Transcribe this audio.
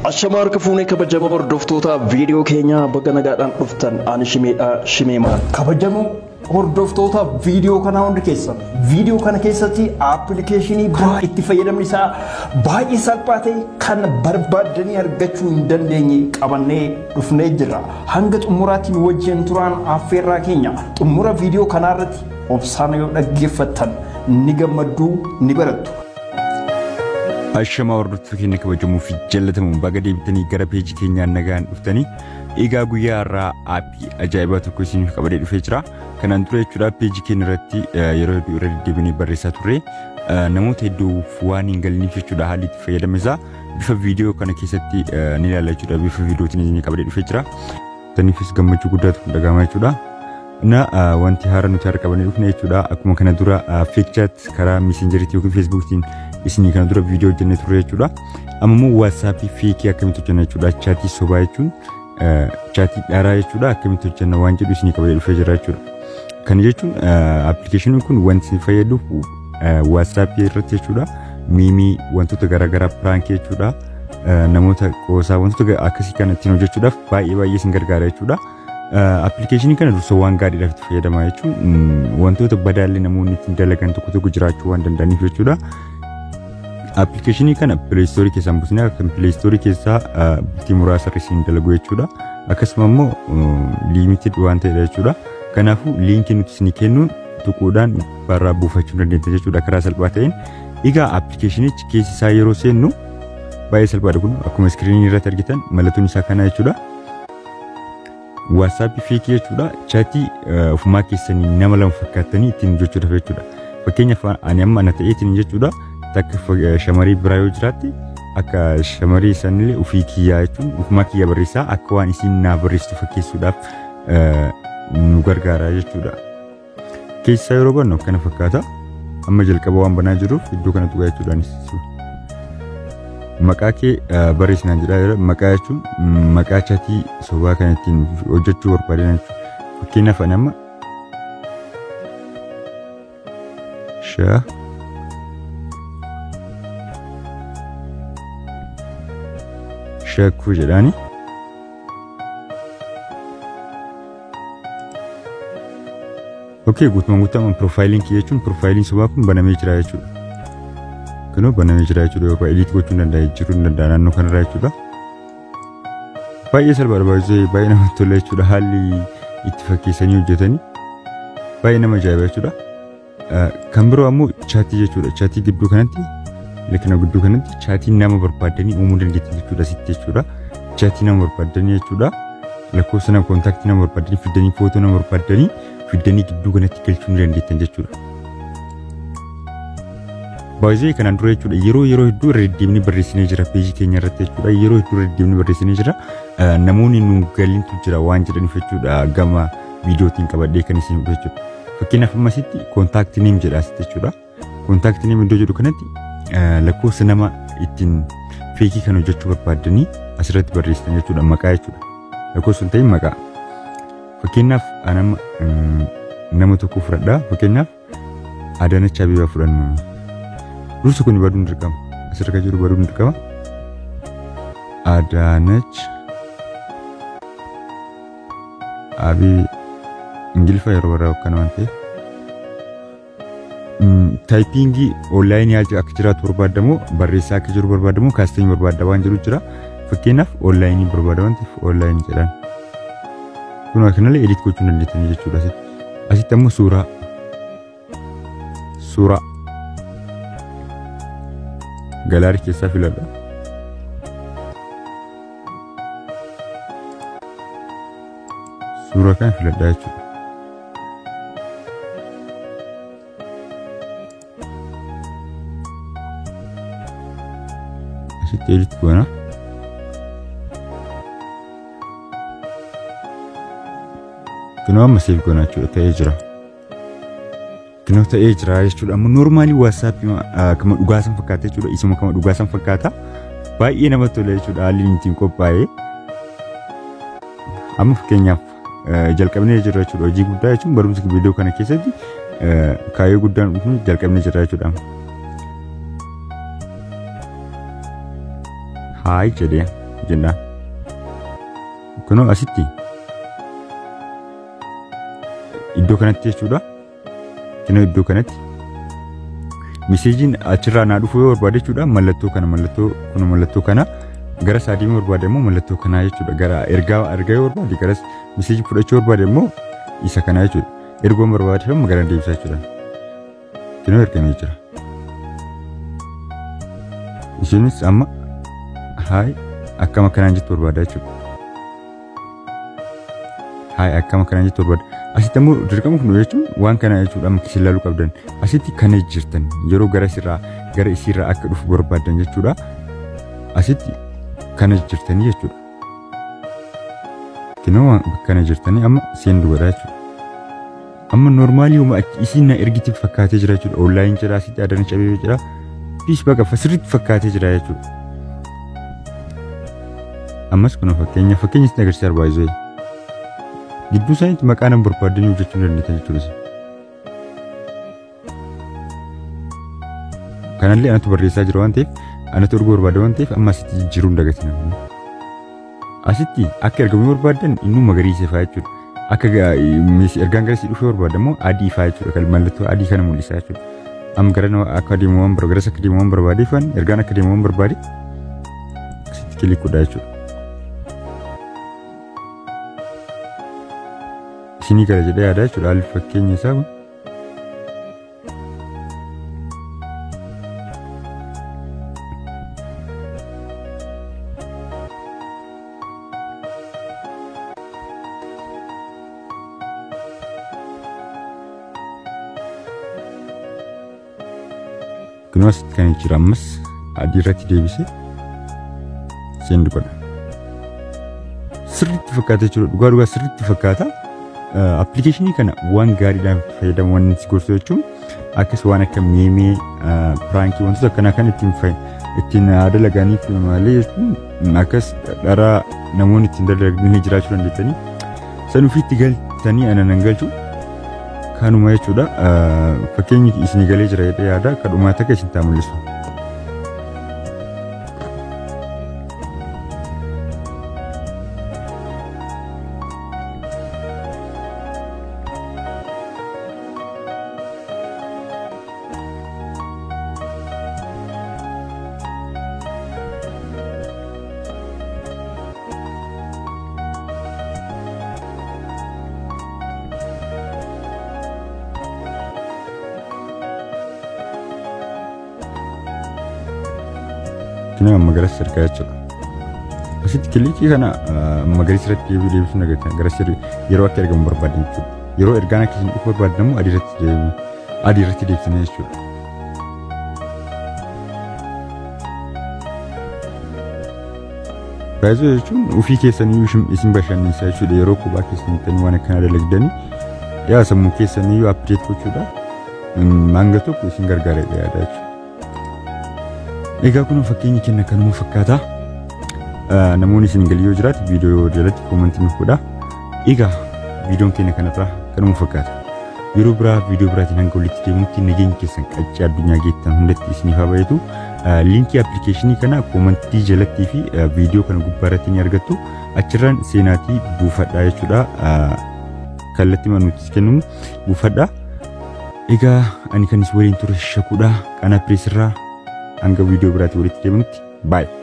Ashamaa harka fuunee kabajamoo hordoftoota viidiyoo keenyaa, baga nagaadhaan dhuftan. Ani Shimeedha, Shimee maal. Kabajamoo hordoftoota viidiyoo kanaa hundi keessan, viidiyoo kana keessatti appilikeeshinii itti fayyadamni isaa baay'ee salphaa ta'e kan barbaaddanii argachuu hin dandeenye qabannee dhufnee jirra. Hanga xumuraatti nu wajjin turaan affeerraa keenya. Xumura viidiyoo kanaarratti obsaan yoo dhaggeeffattan ni gammadduu, ni barattu. Ashamaa hordoftoota keenya kabajamoo fi jaallatamu, baga deebitanii gara peejii keenyaan nagaan dhuftanii. Egaa guyyaa har'aa aappii ajaa'ibaa tokko isiniif qabadee dhufee jira. Kanaan dura jechuudha peejii keenya irratti yeroo hedduu irra deddeebinee barreessaa turre, namoota hedduuf waan hin galiniif jechuudha. Haalli itti fayyadama isaa bifa viidiyoo kana keessatti ni ilaalla jechuudha. Bifa viidiyootiin isinii qabadee dhufee jira. Taniifis gammachuu guddaatu dhagahama jechuudha. Na wanti haara nuti har'a qabannee dhufne jechuudha, akkuma kana dura fake chat karaa Messengeriitii yookiin Facebookiitiin isinii kana dura viidiyoo hojjennee turre jechuudha. Amma immoo WhatsAppii fake akkamitti hojjenna jechuudha. Chaatii sobaa jechuun chaatii dharaa jechuudha, akkamitti hojjenna waan jedhu isinii qabadee dhufee jira jechuudha. Kana jechuun appilikeeshiniin kun wanti isin fayyaduuf WhatsAppii irratti jechuudha, meme, wantoota garaagaraa, prankii jechuudha, namoota qoosaa, wantoota akkasii kana ittiin hojjechuudhaaf baay'ee baay'ee isin gargaara jechuudha. Appilikeeshinii kana dursa waan gaariidhaaf itti fayyadamaa jechuun wantoota badaallee namoonni ittiin dalagan tokko tokko jiraachuu waan danda'aniif jechuudha. Appilikeeshinii kana Play Store keessaan buusnee, kan Play Store keessaa bultii muraasa irra isin dalagu jechuudha. Akkasuma immoo limited waan ta'edha jechuudha. Kanaafuu liinkii nuti isinii kennuun tuquudhaan barraa buufachuu dandeetta jechuudha karaa salphaa ta'een. Egaa appilikeeshinichi keessi isaa yeroo seennu baay'ee salphaadha. Kun akkuma iskiriinii irratti argitan mallattoon isaa kana jechuudha. WhatsApp fake jechuudha. Chatii ofumaa keessanii nama lama fakkaattanii ittiin hojjechuudhaaf jechuudha. Fakkeenyaaf ani amma ana ta'eetiin jechuudha. Takka shamarii biraa yoo jiraatte, akka shamarii sanillee ofii kiyyaa jechuun ofumaa kiyya barreessaa akka waan isiin naa barreessitu fakkeessuudhaaf nu gargaara jechuudha. Keessaa yeroo bannu akkana fakkaata. Amma jalqaba waan banaa jiruuf iddoo kana tuqaa jechuudhaanis. Maqaa kee barreessinaan jedhaa jira. Maqaa jechuun maqaa chatii sobaa kan ittiin hojjechuu barbaadan jechuudha. Fakkeenyaaf ani amma sha shakkuu jedhaani. Okay, guutumaan guutumaan piroofaayiliin kiyya jechuun piroofaayiliin sobaa kun banamee jira jechuudha. Kunoo banamee jira jechuudha. Yeroo edit gochuu hin danda'a, jijjiiruu hin danda'a naannoo kanarraa jechuudha. Baay'ee salphaadha, baay'ee baay'ee namatti tola jechuudha. Haalli itti fakkeessanii hojjetanii baay'ee nama ajaa'iba jechuudha. Kan biroo ammoo chaatii jechuudha. Chaatii gidduu kanatti, likina gidduu kanatti chaatii nama barbaaddanii uumuu dandeettan jechuudha asitti jechuudha. Chaatii nama barbaaddanii jechuudha. Lakkoofsa nama, kontaaktii nama barbaaddanii fiddanii, footoo nama barbaaddanii fiddanii gidduu kanatti galchuu ni dandeettan jechuudha. Baay'ee kanaan dura jechuudha yeroo hedduu irra deddeebinee barreessinee jira peejii keenya irratti jechuudha. Yeroo hedduu irra deddeebinee barreessinee jira. Namoonni nu galintu jira waan jedhaniif jechuudha gama viidiyootiin qabadhee kan isin jechuudha. Fakkeenyaaf amma asitti contact name jedha asitti jechuudha. Contact name iddoo jedhu kanatti lakkoofsa nama ittiin fake kan hojjechuu barbaaddanii asirratti barreessitan jechuudha, maqaa jechuudha. Lakkoofsa hin ta'in maqaa. Fakkeenyaaf ani amma nama tokko fudhadhaa. Fakkeenyaaf Adaanach Abeebaa fudhannu. Dursa kun baduun dirqama. Asirra kan jiru baduun dirqama. Adaanach Abeebee, Ingiliffa yeroo barraa'u akkana waan ta'eef. Typingii onlaayinii akka jiraatu barbaadamoo, barreessaa akka jiru barbaadamoo, customii barbaadda waan jiru jira. Fakkeenyaaf onlaayinii barbaada waan ta'eef onlaayinii jedhaan. Kun akkanallee edit gochuu dandeettanii jechuudha asitti. Asitti ammoo suuraa gallery keessaa filadha. Suuraa kana filadha jechuudha. Asitti edit goona. Kunoo amma save goona jechuudha, ta'ee jira. Kunoo ta'ee jira jechuudha. Amma normalii WhatsAppii kama dhugaa san fakkaata jechuudha. Isuma kama dhugaa san fakkaata. Baay'ee namatti tola jechuudha haalli inni ittiin qophaa'e. Amma fakkeenyaaf jalqabnee jirra jechuudha. Hojii guddaa jechuun barumsa viidiyoo kana keessatti kaayyoo guddaan kun jalqabnee jirra jechuudha. Hi jedhee. jenna. Kunoo asitti iddoo kanatti jechuudha. Kunoo iddoo kanatti messageiin achirraa naa dhufuu yoo barbaade jechuudha, mallattoo kana, mallattoo kun, mallattoo kana gara isaa deemuu barbaade immoo mallattoo kanaa jechuudha. Gara ergaa ergaa yoo barbaade garas, message fudhachuu barbaade immoo isa kanaa jechuudha. Ergoon barbaade amma gara deebisaa jechuudha. Kunoo ergamee jira. Isheenis amma "Hi, akkam" akkanaan jettu barbaada jechuudha. "Hi, akkam" akkanaan jettu barbaada. Asitti ammoo dirqama kun jechuun waan kana jechuudha, amma isin ilaaluu qabdan. Asitti kana jirtan yeroo gara isirraa gara isiirraa akka dhufu barbaadan jechuudha. Asitti kana jirtanii jechuudha. Kunoo kana jirtanii amma send godhaa jechuudha. Amma normal uma isiin na ergiti fakkaatee jira jechuudha. Online jira, asitti Adaanach Abeebee jira. Peace, baqa sirriitti fakkaatee jira jechuudha. Ammas kun fakkeenya isin agarsiisa barbaachisee. Gidduu isaaniitti maqaa nama barbaadanii hojjechuu dandeettan jechuudha. Kanallee anatu barreessaa jira waan ta'eef, anatu erguu barbaada waan ta'eef, amma asitti jijjiiruu hin dagatina. Asitti akka ergamuu barbaaddan innuu magariisa ifaa jechuudha. Akka ergaan gara isii dhufuu barbaaddan immoo adii ifaa jechuudha. Kan mallattoo adii kana mul'isaa jechuudha. Amma gara akka deemu waan barbaade, garas akka deemu waan barbaade, ergaan akka deemu waan barbaade asitti click godhaa jechuudha. Isinii gala jedhee yaada jechuudha haalli fakkeenya isaa kun. Kunoo asitti kan jira, ammas adii irratti deebisee send godha. Sirriitti fakkaata jechuudha. Dhugaa dhugaa sirriitti fakkaata. Application kana waan gaariidhaan fayyadamu waan si gorsu jechuun akkas waan akka meme, prank, wantoota akkanaa kan ittiin dalaganiif malee jechuun akkas dharaa namoonni ittiin dalaganii jiraachuu dandeettanii san ofiitti galtanii ana nan galchu kanuma jechuudha. Fakkeenyi isinii galee jira jedhee yaada, kadhumaa takka isin taa mul'isu. Kuni amma gara sirkaa jechuudha. Asitti click kana magariisa irratti deebi'uu deebisuun agartan gara sirrii yeroo akka ergamu barbaadan jechuudha. Yeroo ergaan akka isin dhufu barbaadan immoo adii irratti deebi'u, adii irratti deebisanii jechuudha. Baay'ee jechuun ofii keessanii isin bashannansiisa jechuudha, yeroo kophaa keessanii ta'anii waan akkanaa dalagdanii yaa sammuu keessanii update gochuudha. Hanga tokko isin gargaara yaada jechuudha. Egaa kun fakkeenya kenna kanuma fakkaata. Namoonni isin galii yoo jiraate viidiyoo jalatti comment nuuf godhaa. Egaa viidiyoon keenya kanarraa kanuma fakkaata. Yeroo biraa viidiyoo biraatiin hanga walitti deemutti nageenya keessan qaccee addunyaa geettan hundatti isiniif haa baay'atu. Link application kana comment jalattii fi viidiyoo kana gubbaa irratti ni argattu. Achirraan seenaatii buufadhaa jechuudha. Kallattii nuti kennamu buufadhaa. Egaa ani kan isin waliin ture Shakuudha. Qanaa Pireesirraa hanga viidiyoo biraatiin walitti deemutti baay'ee.